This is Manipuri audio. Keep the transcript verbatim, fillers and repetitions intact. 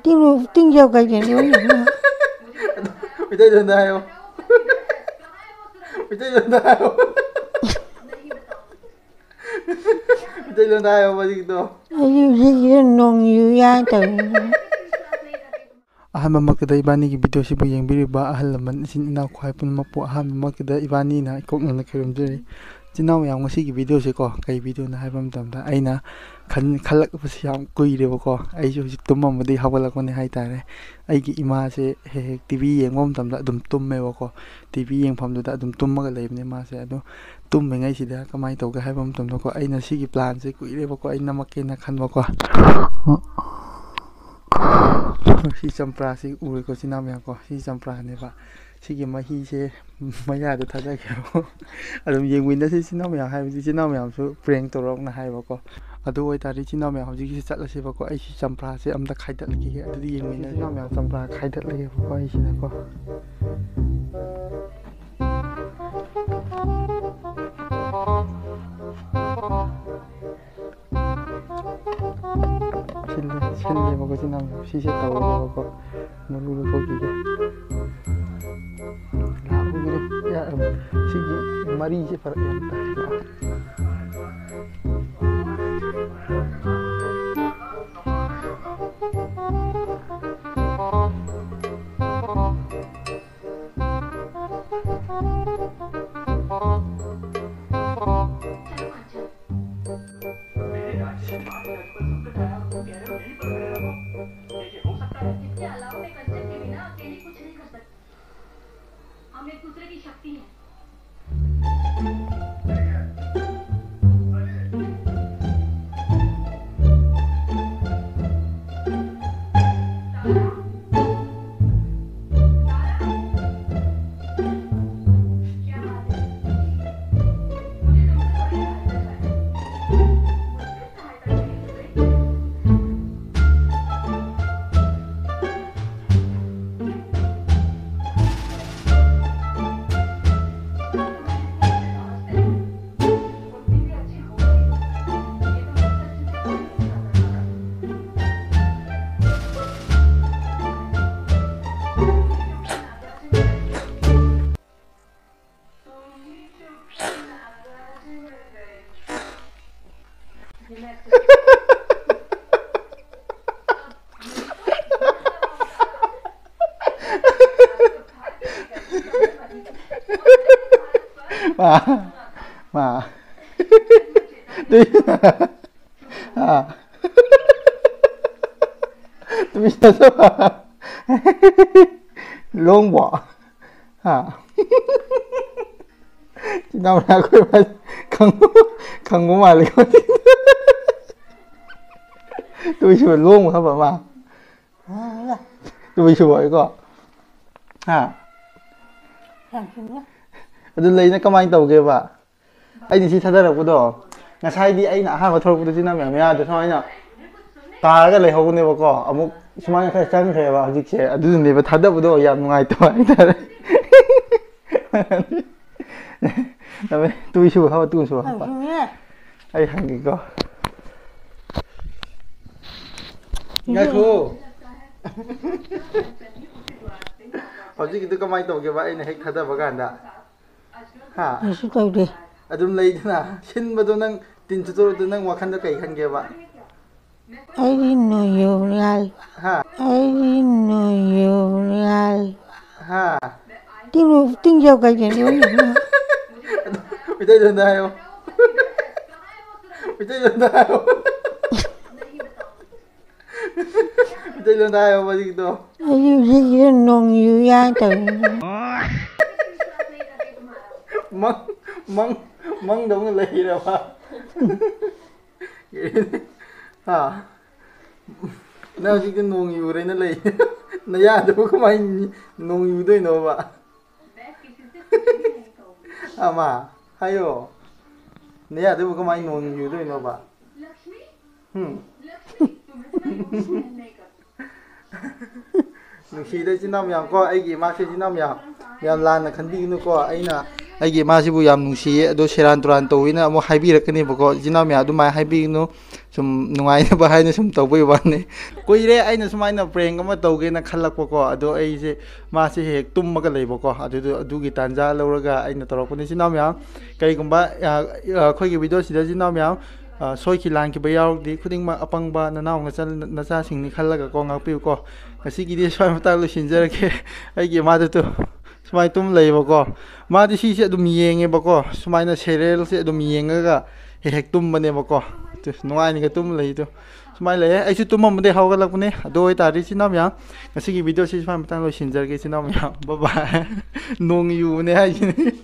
ꯇꯤꯡꯂꯨ ꯇꯤꯡꯖꯧ ꯀꯩꯗꯧꯅꯤ? ꯃꯩꯇꯩꯂꯣꯟꯗ ꯍꯥꯏꯌꯣ꯫ ꯃꯩꯇꯩꯂꯣꯟꯗ ꯍꯥꯏꯌꯣ꯫ ꯃꯩꯇꯩꯂꯣꯟꯗ ꯍꯥꯏꯌꯣ ꯃꯁꯤꯒꯤꯗꯣ꯫ ꯑꯩꯁꯨ ꯁꯤꯁꯤꯗ ꯅꯣꯡ ꯌꯨ ꯌꯥ ꯇꯧꯔꯤꯅꯦ꯫ ꯑꯍꯥꯟꯕꯃꯛꯇꯗ ꯏꯕꯥꯅꯤꯒꯤ ꯚꯤꯗꯤꯑꯣꯁꯤꯕꯨ ꯌꯦꯡꯕꯤꯔꯤꯕ ꯑꯍꯜ ꯂꯃꯟ, ꯏꯆꯤꯟ ꯏꯅꯥꯎ ꯈ꯭ꯋꯥꯏ ꯄꯨꯝꯅꯃꯛꯄꯨ ꯑꯍꯥꯟꯕꯃꯛꯇꯗ ꯏꯕꯥꯅꯤꯅ ꯏꯀꯣꯛꯅꯅ ꯈꯣꯏꯔꯨꯝꯖꯔꯤ꯫ ꯏꯆꯤꯟ ꯏꯅꯥꯎ ꯃꯌꯥꯝ, ꯉꯁꯤꯒꯤ ꯚꯤꯗꯤꯑꯣꯁꯤꯀꯣ, ꯀꯩ ꯚꯤꯗꯤꯑꯣꯅꯣ ꯍꯥꯏꯕ ꯃꯇꯝꯗ, ꯑꯩꯅ ꯈꯟ-, ꯈꯜꯂꯛꯄꯁꯤ ꯌꯥꯝ ꯀꯨꯏꯔꯦꯕꯀꯣ꯫ ꯑꯩꯁꯨ ꯍꯧꯖꯤꯛ ꯇꯨꯝꯃꯝꯕꯗꯒꯤ ꯍꯧꯒꯠꯂꯛꯄꯅꯦ ꯍꯥꯏꯇꯥꯔꯦ꯫ ꯑꯩꯒꯤ ꯏꯃꯥꯁꯦ ꯍꯦꯛ ꯍꯦꯛ ꯇꯤ ꯚꯤ ꯌꯦꯡꯕ ꯃꯇꯝꯗ ꯑꯗꯨꯝ ꯇꯨꯝꯃꯦꯕꯀꯣ꯫ ꯇꯤ ꯚꯤ ꯌꯦꯡꯐꯝꯗꯨꯗ ꯑꯗꯨꯝ ꯇꯨꯝꯃꯒ ꯂꯩꯕꯅꯦ ꯃꯥꯁꯦ꯫ ꯑꯗꯣ ꯇꯨꯝꯃꯤꯉꯩꯁꯤꯗ ꯀꯃꯥꯏꯅ ꯇꯧꯒꯦ ꯍꯥꯏꯕ ꯃꯇꯝꯗꯀꯣ, ꯑꯩꯅ ꯁꯤꯒꯤ ꯄ꯭ꯂꯥꯟꯁꯦ ꯀꯨꯏꯔꯦꯕꯀꯣ, ꯑꯩ ꯅꯝꯃꯛꯀꯦꯅ ꯈꯟꯕꯀꯣ꯫ ꯁꯤ ꯆꯝꯄ꯭ꯔꯥꯁꯤ ꯎꯔꯦꯀꯣ, ꯏꯆꯤꯟ ꯏꯅꯥꯎ ꯃꯌꯥꯝꯀꯣ, ꯁꯤ ꯆꯝꯄ꯭ꯔꯥꯅꯦꯕ꯫ ꯁꯤꯒꯤ ꯃꯍꯤꯁꯦ ꯃꯌꯥꯗ ꯊꯥꯗꯈ꯭ꯔꯦꯕꯀꯣ꯫ ꯑꯗꯨꯝ ꯌꯦꯡꯃꯤꯟꯅꯁꯤ ꯏꯆꯤꯟ ꯏꯅꯥꯎ ꯃꯌꯥꯝ, ꯍꯥꯏꯕꯗꯤ ꯏꯆꯤꯟ ꯏꯅꯥꯎ ꯃꯌꯥꯝꯁꯨ ꯄ꯭ꯔꯦꯡ ꯇꯧꯔꯛꯅ ꯍꯥꯏꯕꯀꯣ꯫ ꯑꯗꯨ ꯑꯣꯏꯇꯥꯔꯗꯤ ꯏꯆꯤꯟ ꯏꯅꯥꯎ ꯃꯌꯥꯝ, ꯍꯧꯖꯤꯛꯀꯤꯁꯤ ꯆꯠꯂꯁꯦꯕꯀꯣ꯫ ꯑꯩ ꯁꯤ ꯆꯝꯄ꯭ꯔꯥꯁꯦ ꯑꯝꯇ ꯈꯥꯏꯗꯠꯂꯛꯈꯤꯒꯦ꯫ ꯑꯗꯨꯗꯤ ꯌꯦꯡꯃꯤꯟꯅꯁꯤ ꯏꯆꯤꯟ ꯏꯅꯥꯎ ꯃꯌꯥꯝ, ꯆꯝꯄ꯭ꯔꯥ ꯈꯥꯏꯗꯠꯂꯒꯦꯕꯀꯣ ꯑꯩꯁꯤꯅꯀꯣ꯫ ꯁꯤꯜꯂꯦ, ꯁꯤꯜꯂꯦꯕꯀꯣ ꯏꯆꯤꯟ ꯏꯅꯥꯎ ꯃꯌꯥꯝ꯫ ꯁꯤꯁꯦ ꯇꯧꯔꯒꯀꯣ ꯃꯔꯨ ꯂꯧꯊꯣꯛꯈꯤꯒꯦ꯫ ꯂꯥꯛꯎꯒꯤꯔꯦ꯫ ꯌꯥ-, ꯁꯤꯒꯤ ꯃꯔꯤꯁꯦ ꯐꯔꯛ ꯌꯥꯝ ꯇꯥꯏ꯫ इसके अलावा मैं कंचन के बिना अकेली कुछ नहीं कर सकती। हम एक दूसरे की शक्ति हैं। ꯃꯥ, ꯃꯥ꯫ ꯇꯨꯏ-, ꯍꯥ? ꯇꯨꯃꯤꯟꯅꯁꯨ꯫ ꯂꯣꯡꯕꯣ? ꯍꯥ? ꯏꯅꯥꯎꯅ ꯑꯩꯈꯣꯏ ꯃꯥ ꯈꯪꯕ, ꯈꯪꯕ ꯃꯥꯜꯂꯤꯀꯣ꯫ ꯇꯨꯏꯁꯨ ꯂꯣꯡꯕ ꯍꯥꯏꯕ ꯑꯃ꯫ ꯇꯨꯏꯁꯨ ꯑꯩꯀꯣ꯫ ꯍꯥ? ꯑꯗꯨ ꯂꯩꯅ ꯀꯃꯥꯏꯅ ꯇꯧꯒꯦꯕ? ꯑꯩꯅ ꯁꯤ ꯊꯥꯗꯔꯛꯄꯗꯣ, ꯉꯁꯥꯏꯗꯤ ꯑꯩꯅ ꯑꯍꯥꯟꯕ ꯊꯣꯛꯂꯛꯄꯗ ꯆꯤꯟꯅ ꯃꯌꯥꯝ ꯌꯥꯗ꯭ꯔꯦ, ꯁꯨꯃꯥꯏꯅ ꯇꯥꯔꯒ ꯂꯩꯍꯧꯕꯅꯦꯕꯀꯣ꯫ ꯑꯃꯨꯛ ꯁꯨꯃꯥꯏꯅ ꯈꯔ ꯆꯪꯈ꯭ꯔꯦꯕ ꯍꯧꯖꯤꯛꯁꯦ, ꯑꯗꯨꯗꯨꯅꯦꯕ ꯊꯥꯗꯕꯗꯣ ꯌꯥꯝ ꯅꯨꯡꯉꯥꯏꯇꯕ ꯍꯥꯏꯇꯥꯔꯦ꯫ ꯇꯨꯏꯁꯨ ꯍꯥꯞꯄ, ꯇꯨꯁꯨ ꯍꯥꯞꯄ꯫ ꯑꯩ ꯍꯪꯒꯦꯀꯣ꯫ ꯉꯥꯏꯈꯣ꯫ ꯍꯧꯖꯤꯛꯀꯤꯗꯨ ꯀꯃꯥꯏꯅ ꯇꯧꯒꯦꯕ ꯑꯩꯅ ꯍꯦꯛ ꯊꯥꯗꯕ ꯀꯥꯟꯗ? ꯍꯥ? ꯀꯩꯁꯨ ꯇꯧꯗꯦ꯫ ꯑꯗꯨꯝ ꯂꯩꯗꯅ, ꯁꯤꯟꯕꯗꯣ ꯅꯪ ꯇꯤꯟ ꯆꯨꯠꯇꯧꯔꯗꯣ ꯅꯪ ꯋꯥꯈꯟꯗ ꯀꯩ ꯈꯟꯒꯦꯕ? ꯑꯩꯗꯤ ꯅꯣꯡꯌꯨꯅꯤ ꯍꯥꯏꯕ꯫ ꯍꯥ? ꯑꯩꯗꯤ ꯅꯣꯡꯌꯨꯅꯤ ꯍꯥꯏꯕ꯫ ꯍꯥ? ꯇꯤꯡ-, ꯇꯤꯡꯖꯧ ꯀꯩꯀꯩꯅꯣ? ꯃꯩꯇꯩꯂꯣꯟꯗ ꯍꯥꯏꯌꯣ꯫ ꯃꯩꯇꯩꯂꯣꯟꯗ ꯍꯥꯏꯌꯣ꯫ ꯃꯩꯇꯩꯂꯣꯟꯗ ꯍꯥꯏꯌꯣ ꯍꯧꯖꯤꯛꯀꯤꯗꯣ꯫ ꯑꯩꯗꯤ ꯍꯧꯖꯤꯛꯁꯤꯗ ꯅꯣꯡꯌꯨ ꯌꯥꯏ ꯇꯧꯔꯤ꯫ ꯃꯪ, ꯃꯪ, ꯃꯪꯗꯧꯅ ꯂꯩꯔꯕ? ꯍꯥ? ꯅꯪ ꯍꯧꯖꯤꯛꯇꯤ ꯅꯣꯡ ꯌꯨꯔꯦꯅ ꯂꯩ꯫ ꯅꯌꯥꯗꯨꯕꯨ ꯀꯃꯥꯏꯅ ꯅꯣꯡ ꯌꯨꯗꯣꯏꯅꯣꯕ? ꯑꯃ, ꯍꯥꯏꯌꯣ꯫ ꯅꯌꯥꯗꯨꯕꯨ ꯀꯃꯥꯏꯅ ꯅꯣꯡ ꯌꯨꯗꯣꯏꯅꯣꯕ? ꯍꯨꯝ? ꯅꯨꯡꯁꯤꯗ ꯏꯆꯤꯟ ꯏꯅꯥꯎ ꯃꯌꯥꯝ ꯀꯣ, ꯑꯩꯒꯤ ꯏꯃꯥꯁꯦ ꯏꯆꯤꯟ ꯏꯅꯥꯎ ꯃꯌꯥꯝ, ꯌꯥꯝ ꯂꯥꯟꯅ ꯈꯟꯕꯤꯒꯅꯨꯀꯣ꯫ ꯑꯩꯅ ꯑꯩꯒꯤ ꯏꯃꯥꯁꯤꯕꯨ ꯌꯥꯝ ꯅꯨꯡꯁꯤꯌꯦ, ꯑꯗꯣ ꯁꯦꯔꯥꯟ ꯇꯨꯔꯥꯟ ꯇꯧꯋꯤꯅ ꯑꯃꯨꯛ ꯍꯥꯏꯕꯤꯔꯛꯀꯅꯦꯕꯀꯣ꯫ ꯏꯆꯤꯟ ꯏꯅꯥꯎ ꯃꯌꯥꯝ ꯑꯗꯨꯃꯥꯏꯅ ꯍꯥꯏꯕꯤꯒꯅꯨ, ꯁꯨꯝ ꯅꯨꯡꯉꯥꯏꯅꯕ ꯍꯥꯏꯅ ꯁꯨꯝ ꯇꯧꯕꯩ ꯋꯥꯅꯤ꯫ ꯀꯨꯏꯔꯦ ꯑꯩꯅ ꯁꯨꯃꯥꯏꯅ prank ꯑꯃ ꯇꯧꯒꯦꯅ ꯈꯜꯂꯛꯄꯀꯣ, ꯑꯗꯣ ꯑꯩꯁꯦ, ꯃꯥꯁꯦ ꯍꯦꯛ ꯇꯨꯝꯃꯒ ꯂꯩꯕꯀꯣ, ꯑꯗꯨꯗꯣ, ꯑꯗꯨꯒꯤ ꯇꯥꯟꯖꯥ ꯂꯧꯔꯒ ꯑꯩꯅ ꯇꯧꯔꯛꯄꯅꯤ꯫ ꯏꯆꯤꯟ ꯏꯅꯥꯎ ꯃꯌꯥꯝ, ꯀꯔꯤꯒꯨꯝꯕ, ꯑ, ꯑ, ꯑꯩꯈꯣꯏꯒꯤ video ꯁꯤꯗ ꯏꯆꯤꯟ ꯏꯅꯥꯎ ꯃꯌꯥꯝ, ꯑ, ꯁꯣꯏꯈꯤ ꯂꯥꯟꯈꯤꯕ ꯌꯥꯎꯔꯗꯤ ꯈꯨꯗꯤꯡꯃꯛ ꯑꯄꯪꯕ ꯅꯅꯥꯎ ꯅꯆꯟ ꯅꯆꯥꯁꯤꯡꯅꯤ ꯈꯜꯂꯒꯀꯣ ꯉꯥꯛꯄꯤꯌꯨꯀꯣ꯫ ꯉꯁꯤꯒꯤꯗꯤ ꯁ꯭ꯋꯥꯏ ꯃꯇꯥꯡ ꯂꯣꯏꯁꯤꯟꯖꯔꯒꯦ꯫ ꯑꯩꯒꯤ ꯏꯃꯥꯗꯨ ꯇꯨ ꯁꯨꯃꯥꯏꯅ ꯇꯨꯝ ꯂꯩꯕꯀꯣ꯫ ꯃꯥꯗꯤ ꯁꯤꯁꯦ ꯑꯗꯨꯝ ꯌꯦꯡꯉꯦꯕꯀꯣ, ꯁꯨꯃꯥꯏꯅ ꯁꯦꯔꯤꯌꯦꯜꯁꯦ ꯑꯗꯨꯝ ꯌꯦꯡꯉꯒ ꯍꯦꯛ ꯍꯦꯛ ꯇꯨꯝꯕꯅꯦꯕꯀꯣ꯫ ꯇꯨ ꯅꯨꯡꯉꯥꯏꯅꯒ ꯇꯨꯝ ꯂꯩꯗꯣ ꯁꯨꯃꯥꯏꯅ ꯂꯩꯌꯦ꯫ ꯑꯩꯁꯨ ꯇꯨꯝꯃꯝꯕꯗꯒꯤ ꯍꯧꯒꯠꯂꯛꯄꯅꯦ꯫ ꯑꯗꯨ ꯑꯣꯏꯇꯥꯔꯗꯤ ꯏꯆꯤꯟ ꯏꯅꯥꯎ ꯃꯌꯥꯝ, ꯉꯁꯤꯒꯤ ꯚꯤꯗꯤꯑꯣꯁꯤ ꯁ꯭ꯋꯥꯏ ꯃꯇꯥꯡ ꯂꯣꯏꯁꯤꯟꯖꯔꯒꯦ ꯏꯆꯤꯟ ꯏꯅꯥꯎ ꯃꯌꯥꯝ꯫ ꯕꯕꯥꯏ꯫ ꯅꯣꯡ ꯌꯨꯕꯅꯦ ꯍꯥꯏꯁꯤꯅꯤ꯫